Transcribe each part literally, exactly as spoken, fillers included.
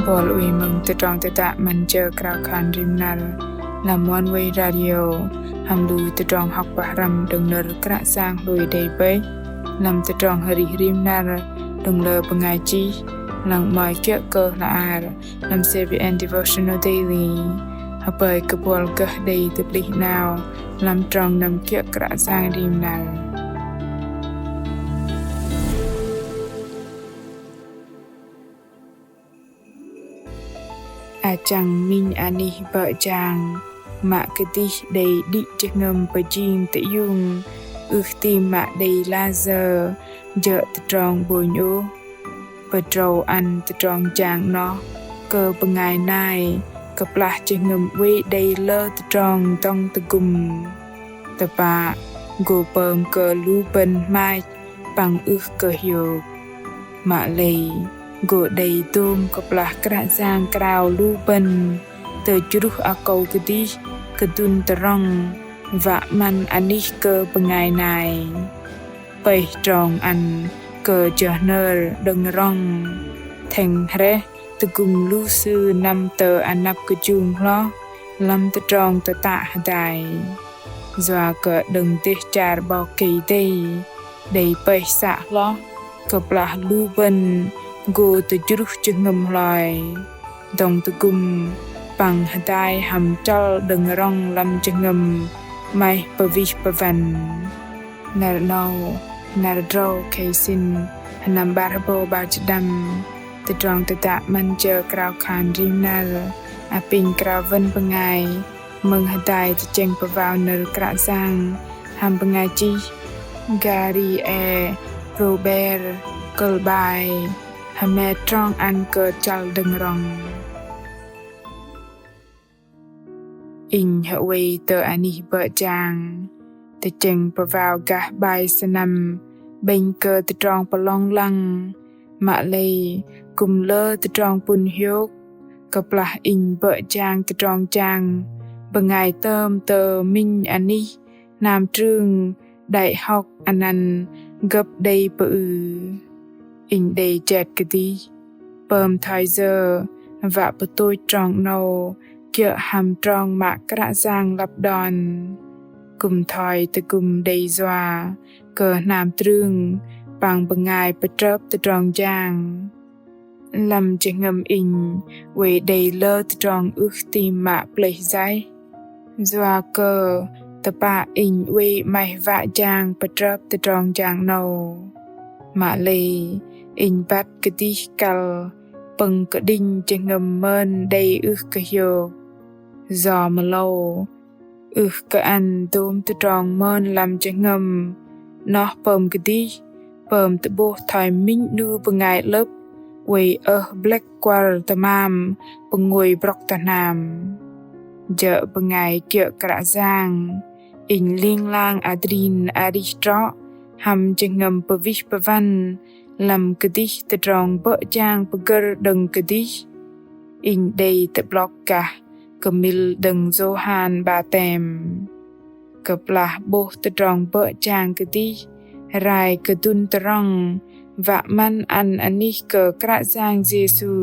Buăl oei mơ̆ng tơdrong tơdă 'Măn Jơ Krao Khan Rim Năr lăm Oneway Radio, hăm lu tơdrong hŏk pơhrăm đơ̆ng nơ̆r Kră Yang hlôi đei bơih lăm tơdrong arih rim năr đơ̆ng lơ bơngai chih, lăng 'mơ̆i kiơ̆ kơ hla bơar lăm CBN Devotional Daily. Hơpơi kơ buăl gơh đei tơplih 'nao lăm trong năm kiơ̆ Kră Yang rim năr. Achăng minh anih bơ̆ jang mă kơdih đei đĭ jơhngơ̆m pơjing tơiung, ưh tam mă đei laser jơ̆ tơdrong 'bônh ôh. Pơdrâu ăn tơdrong jang 'noh kơ bơngai nai kơplah jơhngơ̆m oei đei lơ tơdrong dŏng tơgŭm. Tơpă gô pơm kơ lu bơ̆n hmach păng ưh kơ hiôk. Mă lei gô đei dôm kơplah Kră Yang krao lu bơ̆n tơjruh akâu kơdih kơdŭn tơrŏng wă 'măn anih kơ bơngai nai. Pơih trong ăn kơ jơ hnơr đơ̆ng rŏng, thĕng hrĕh tơgŭm lu sư năm tơ anăp kơjung hloh lăm tơdrong tơtă hơdai. Yua kơ đơ̆ng dêh char 'Bok Kei-Dei đei pơih să hloh kơplah lu bơ̆n gô tơjruh jơhngơ̆m hloi, dŏng tơgŭm păng hơdai hăm chăl đơ̆ng rŏng lăm jơhngơ̆m 'maih pơwih pơwăn. Năr 'nâu, năr tơdrâu khei sĭn, sơnăm 'bar hơbâu 'bar jĭt đăm, tơdrong tơdă 'Măn Jơ Krao Khan Rim Năr apinh krao wơ̆n bơngai mơ̆ng hơdai tơchĕng pơwao nơ̆r Kră Yang hăm bơngai chih Gary E. Robert, kơ̆l 'bai: Hơmet trong ăn kơ chăl đơ̆ng rŏng. Inh hơwei tơ anih bơ̆ jang, tơchĕng pơwao gah 'bai sơnăm 'bĕnh kơ tơdrong pơlong lăng, mă lei kư̆m lơ tơdrong pŭn hiôk. Kơplah inh bơ̆ jang tơdrong jang bơngai tơm tơ minh anih hnam trưng đại học anăn gơ̆p đei pơư, inh đei jet kơdih. Pơm thoi yơ wă pơtôch trong 'nâu kiơ̆ hăm trong mă Kră Yang lăp đon. Kư̆m thoi tơgŭm đei yua kơ hnam trưng păng bơngai pơtrơp tơdrong jang. Lăm jơhngơ̆m inh oei đei lơ tơdrong ưh tam mă plĕh jaih. Yua kơ tơpă inh oei 'maih wă jang pơtrơp tơdrong jang 'nâu. Mă lei inh băt kơdih kăl pơ̆ng kơđinh jơhngơ̆m mơn đei ưh kơ hiôk. Yua mơlâu ưh kơ ăn dôm tơdrong mơn lăm jơhngơ̆m 'noh pơm kơdih, pơm tơ'bôh thoi minh 'nu bơngai 'lơ̆p oei ơh blĕk kuăr tơmam pơngôi brŏk tơ hnam. Jơ̆ bơngai kiơ̆ Kră Yang, inh ling lang adrin arih trŏ hăm jơhngơ̆m pơwih pơwăn lăm kơdih tơdrong bơ̆ jang pơgơ̆r đơ̆ng kơdih. Inh đei tơ'blŏk gah kơmil đơ̆ng Yôhan Batem. Kơplah 'bôh tơdrong bơ̆ jang kơdih rai kơdŭn tơrŏng wă 'măn ăn anih kơ Kră Yang Yêsu,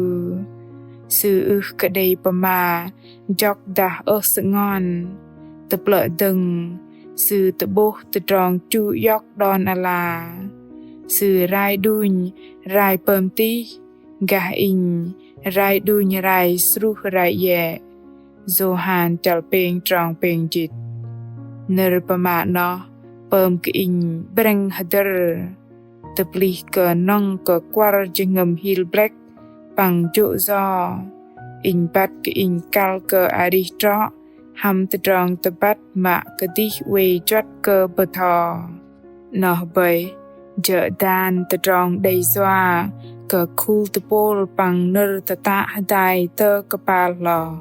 Sư ưh kơ đei pơma jŏk dah ơh sơngon. Tơplơ̆ dơ̆ng, Sư tơ'bôh tơdrong chu iŏk đon ala. Sư rai đunh rai pơm tih, gah inh rai đunh rai sruh rai iĕ. Yôhan chăl pêng trong pêng jĭt. Nơ̆r pơma 'noh pơm kơ inh 'brĕng hơdơ̆r. Tơplih kơ nŏng kơ kuăr jơhngơ̆m hil blĕk păng jô̆ yo, inh băt kơ inh kăl kơ arih trŏ hăm tơdrong tơbăt mă kơdih oei juăt kơ bơtho. 'Noh bơih jơ̆ dan tơdrong đei yua kơ khul tơpôl păng nơ̆r tơtă hơdai tơ kơpal hloh.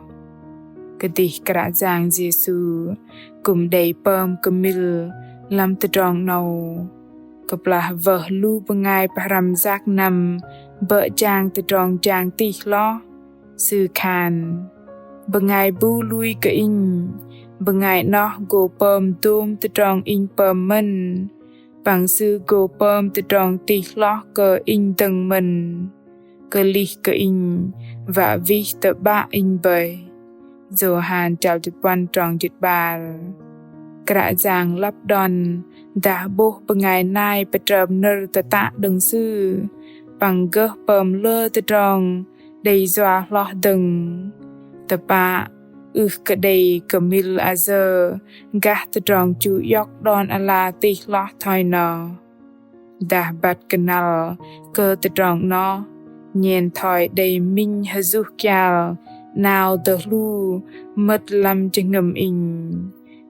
Kơdih Kră Yang Yêsu kư̆m đei pơm kơmil lăm tơdrong 'nâu. Kơplah wơh lu bơngai pơhrăm yak năm bơ̆ jang tơdrong jang tih hloh, Sư khan: Bơngai bu lui kơ Inh, bơngai 'noh gô pơm dôm tơdrong Inh pơm mơ̆n, păng sư gô pơm tơdrong tih hloh kơ Inh dơ̆ng mơ̆n. Kơlih kơ Inh wă wih tơ 'Bă Inh bơih. Yôhan chăl jĭt puăn trong jĭt 'bar. Kră Yang lăp đon dah 'bôh bơngai nai pơtrơp nơ̆r tơtă đơ̆ng Sư păng gơh pơm lơ tơdrong đei yua hloh dơ̆ng. Tơpă ưh kơ đei kơmil ayơ gah tơdrong chu iŏk đon ala tih hloh thoi noh. Dah băt kơnăl kơ tơdrong noh, nhen thoi đei minh hơjuh kial 'nao dơhlu mơ̆t lăm jơhngơ̆m inh.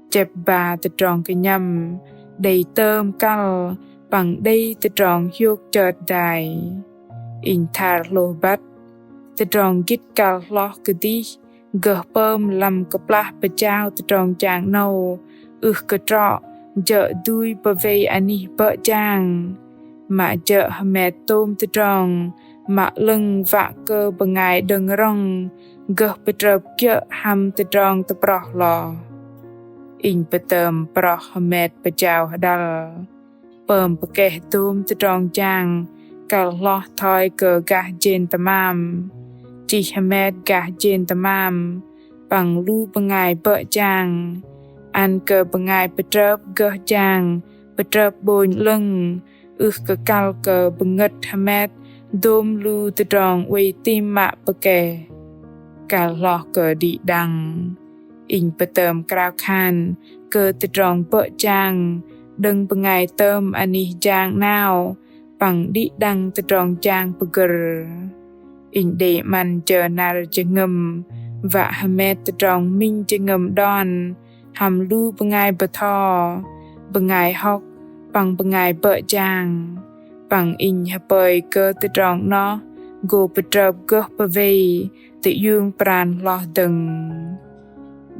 Chĕp ba tơdrong kơnhăm đei tơm kăl păng đei tơdrong hiôk chơt dai. Inh thar hlôh băt tơdrong gĭt kăl hloh kơdih gơh pơm lăm kơplah pơjao tơdrong jang 'nâu ưh kơ trŏ jơ̆ dui pơwei anih bơ̆ jang, mă jơ̆ hơmet tôm tơdrong mă 'lơ̆ng wă kơ bơngai đơ̆ng rŏng gơh pơtrơp kiơ̆ hăm tơdrong tơproh hloh. Inh pơtơm proh hơmet pơjao hơđăl pơm pơkeh dôm tơdrong jang kăl hloh thoi kơ gah jên tơmam. Chih hơmet gah jên tơmam păng lu bơngai bơ̆ jang, ăn kơ bơngai pơtrơp gơh jang pơtrơp 'bônh 'lơ̆ng, ưh kơ kăl kơ bơngơ̆t hơmet dôm lu tơdrong oei tim mă pơkeh. Kăl hloh kơ đĭ đăng, inh pơtơm krao khan kơ tơdrong bơ̆ jang đơ̆ng bơngai tơm anih jang 'nao păng đĭ đăng tơdrong jang pơgơ̆r. Inh đei 'măn jơ năr jơhngơ̆m wă hơmet tơdrong minh jơhngơ̆m đon hăm lu bơngai bơtho, bơngai hŏk păng bơngai bơ̆ jang. Păng inh hơpơi kơ tơdrong noh gô pơtrơp gơh pơwei tơiung pran hloh dơ̆ng.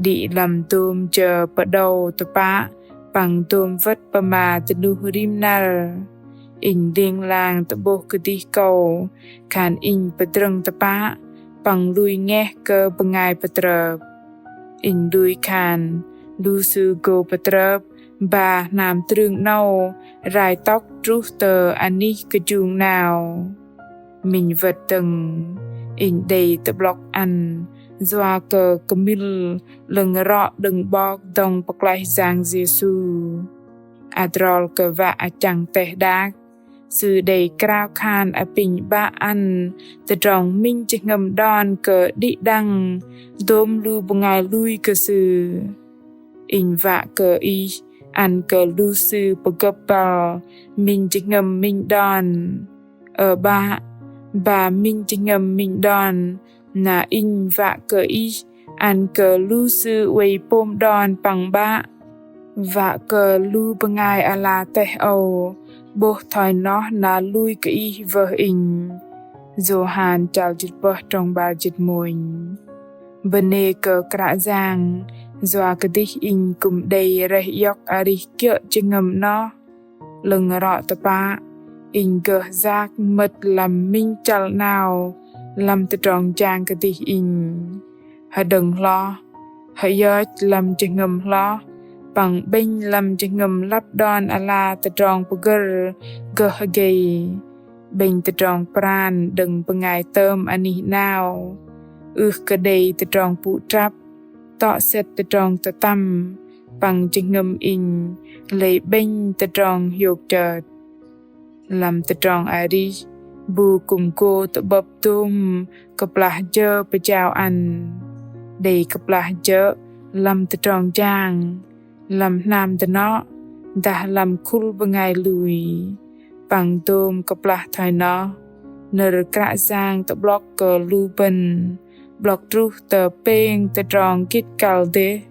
Đĭ lăm dôm jơ pơđâu tơpă păng dôm wơ̆t pơma dơnuh rim năr, inh ling lang tơ'bôh kơdih kâu khan inh pơdrơ̆ng tơpă păng lui ngeh kơ bơngai pơtrơp. Inh lui khan lu sư gô pơtrơp ba hnam trưng 'nâu rai tŏk truh tơ anih kơjung 'nao. Minh wơ̆t dơ̆ng, inh đei tơ'blŏk ăn yua kơ kơmil 'lơ̆ng rŏ đơ̆ng 'Bok dŏng pơklaih Yang Yêsu. Adrol kơ wă achăng teh đak, Sư đei krao khan apinh 'Bă ăn tơdrong minh jơhngơ̆m đon kơ đĭ đăng dôm lu bơngai lui kơ Sư. Inh wă kơ Ih ăn kơ lu sư pơgơ̆p băl minh jơhngơ̆m minh đon. Ơ 'Bă, ba minh jơhngơ̆m minh đon, na inh wă kơ Ih ăn kơ lu sư oei pôm đon păng 'Bă. Wă kơ lu bơngai ala teh âu 'bôh thoi noh na lui kơ Ih wơh inh. Yôhan chăl jĭt pơh trong 'bar jĭt mônh. Bơnê kơ Kră Yang, yua kơdih inh kư̆m đei rơih iŏk arih kiơ̆ jơhngơ̆m noh. 'Lơ̆ng rŏ tơpă, inh gơh yak mơ̆t lăm minh chăl 'nao lăm tơdrong jang kơdih inh. Hơđơ̆ng hloh, hơyơch lăm jơhngơ̆m hloh, păng 'bĕnh lăm jơhngơ̆m lăp đon ala tơdrong pơgơ̆r gơh hơgei. 'Bĕnh tơdrong pran đơ̆ng bơngai tơm anih 'nao. Ưh kơ đei tơdrong pŭ trăp, tŏ sĕt tơdrong tơtăm, păng jơhngơ̆m inh lei 'bĕnh tơdrong hiôk chơt. Lăm tơdrong arih, bu kư̆m gô tơ'bơ̆p dôm kơplah jơ pơjao ăn. Đei kơplah jơ̆ lăm tơdrong jang, lăm hnam dơnŏ, dah lăm khul bơngai lui. Păng dôm kơplah thoi noh, nơ̆r Kră Yang tơ'blŏk kơ lu bơ̆n 'blŏk truh tơ pêng tơdrong gĭt kăl dêh.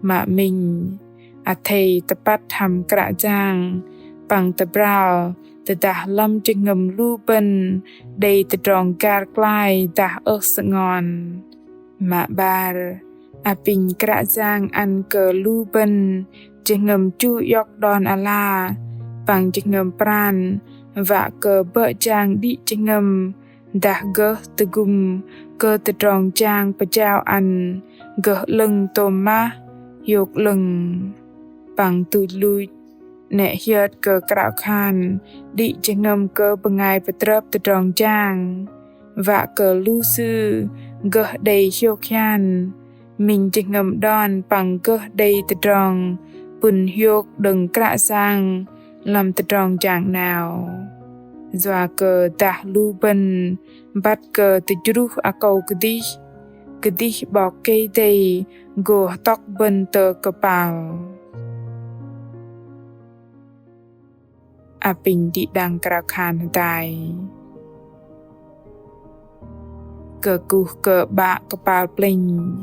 Mă minh, athei tơpăt hăm Kră Yang păng tơbral tơdah lăm jơhngơ̆m lu bơ̆n đei tơdrong gar klai dah ơh sơngon. Mă 'bar, apinh Kră Yang ăn kơ lu bơ̆n jơhngơ̆m chu iŏk đon ala păng jơhngơ̆m pran, wă kơ bơ̆ jang đĭ jơhngơ̆m dah gơh tơgŭm kơ tơdrong jang pơjao ăn gơh 'lơ̆ng tôm mah, hiôk 'lơ̆ng. Păng tuch luch, 'nĕ hiơt kơ krao khan đĭ jơhngơ̆m kơ bơngai pơtrơp tơdrong jang. Wă kơ lu sư gơh đei hiôk hian, minh jơhngơ̆m đon păng gơh đei tơdrong pŭn hiôk đơ̆ng Kră Yang lăm tơdrong jang 'nao. Yua kơ dah lu bơ̆n băt kơ tơjruh akâu kơdih, kơdih 'Bok Kei-Dei gô hơtŏk bơ̆n tơ kơpal. Apinh đĭ đăng krao khan hơdai. Kơkuh kơ 'Bă kơpal plĕnh,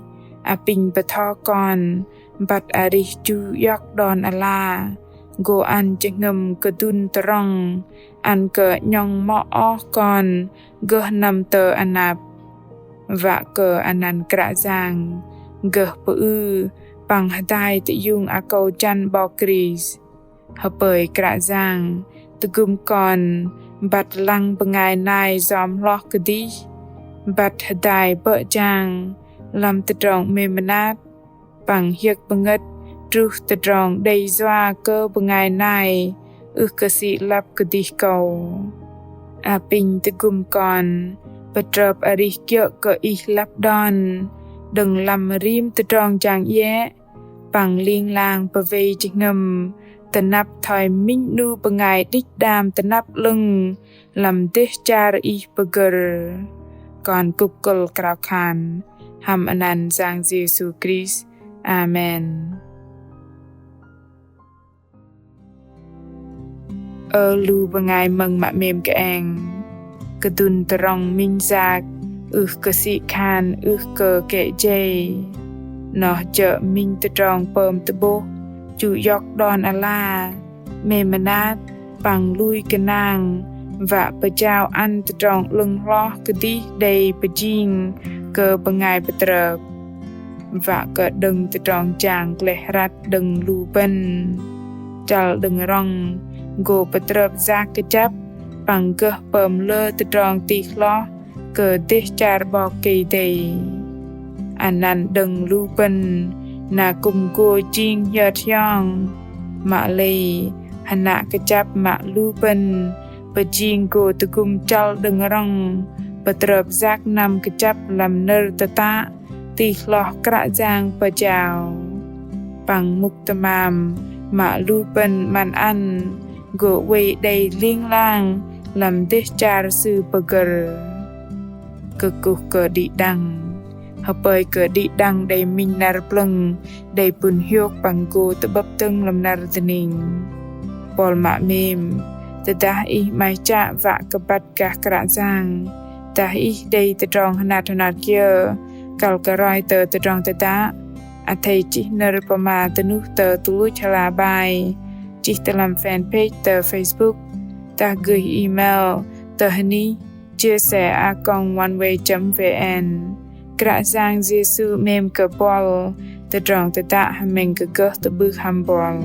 apinh bơtho kon băt arih chu iŏk đon ala, gô ăn jơhngơ̆m kơdŭn tơrŏng, ăn kơ 'nhŏng mŏ oh kon gơh năm tơ anăp. Wă kơ anăn Kră Yang gơh pơư păng hơdai tơiung akâu jăn 'Bok Krist. Hơpơi Kră Yang tơgŭm kon băt lăng bơngai nai yom hloh kơdih, băt hơdai bơ̆ jang lăm tơdrong 'mêm mơnat, păng hiơ̆k pơngơ̆t truh tơdrong đei yua kơ bơngai nai ưh kơ sĭ lăp kơdih kâu. Apinh tơgŭm kon pơtrơp arih kiơ̆ kơ Ih lăp đon đơ̆ng lăm rim tơdrong jang iĕ, păng ling lang pơwei jơhngơ̆m tơnăp thoi minh 'nu bơngai đĭch đam tơnăp 'lơ̆ng lăm dêh char Ih pơgơ̆r. Kon kŭp kơ̆l krao khan hăm anăn Yang Yêsu Krist. Amen. Ơ lu bơngai mơ̆ng mă 'mêm kơeng, kơdŭn tơrŏng minh yak ưh kơ sĭ khan ưh kơ kĕ jei. Noh jơ̆ minh tơdrong pơm tơ'bôh chu iŏk đon ala, 'mêm mơnat păng lui gơnang, wă pơjao ăn tơdrong 'lơ̆ng hloh kơdih đei pơjing kơ bơngai pơtrơp. Wă kơ đơ̆ng tơdrong jang gleh răt đơ̆ng lu bơ̆n, chăl đơ̆ng rŏng gô pơtrơp yak kơjăp păng gơh pơm lơ tơdrong tih hloh kơ dêh char 'Bok Kei-Dei. Anăn đơ̆ng lu bơ̆n na kư̆m gô jing hiơt hiong. Mă lei hơnă kơjăp mă lu bơ̆n pơjing gô tơgŭm chăl đơ̆ng rŏng, pơtrơp yak năm kơjăp lăm nơ̆r tơtă tih hloh Kră Yang pơjao. Păng mŭk tơmam mă lu bơ̆n 'măn ăn gô oei đei ling lang lăm dêh char Sư pơgơ̆r. Kơkuh kơ đĭ đăng. Hơpơi kơ đĭ đăng đei minh năr plơ̆ng đei pŭn hiôk păng gô tơ'bơ̆p dơ̆ng lăm năr dơning. Buăl mă 'mêm, tơdah ih 'maih chă wă kơ băt gah Kră Yang, dah ih đei tơdrong hơnat hơnat kiơ kăl kơ roi tơ tơdrong tơdă, athei chih nơ̆r pơma dơnuh tơ tơluch hla bơar, chih tơ lăm fanpage tơ Facebook, dah gửi email tơ hơnih chia sẻ a còng oneway chấm vn. Kră Yang Yêsu 'mêm kơ buăl, tơdrong tơdă hơmĕng kơ gơh tơ'bưh hăm buăl.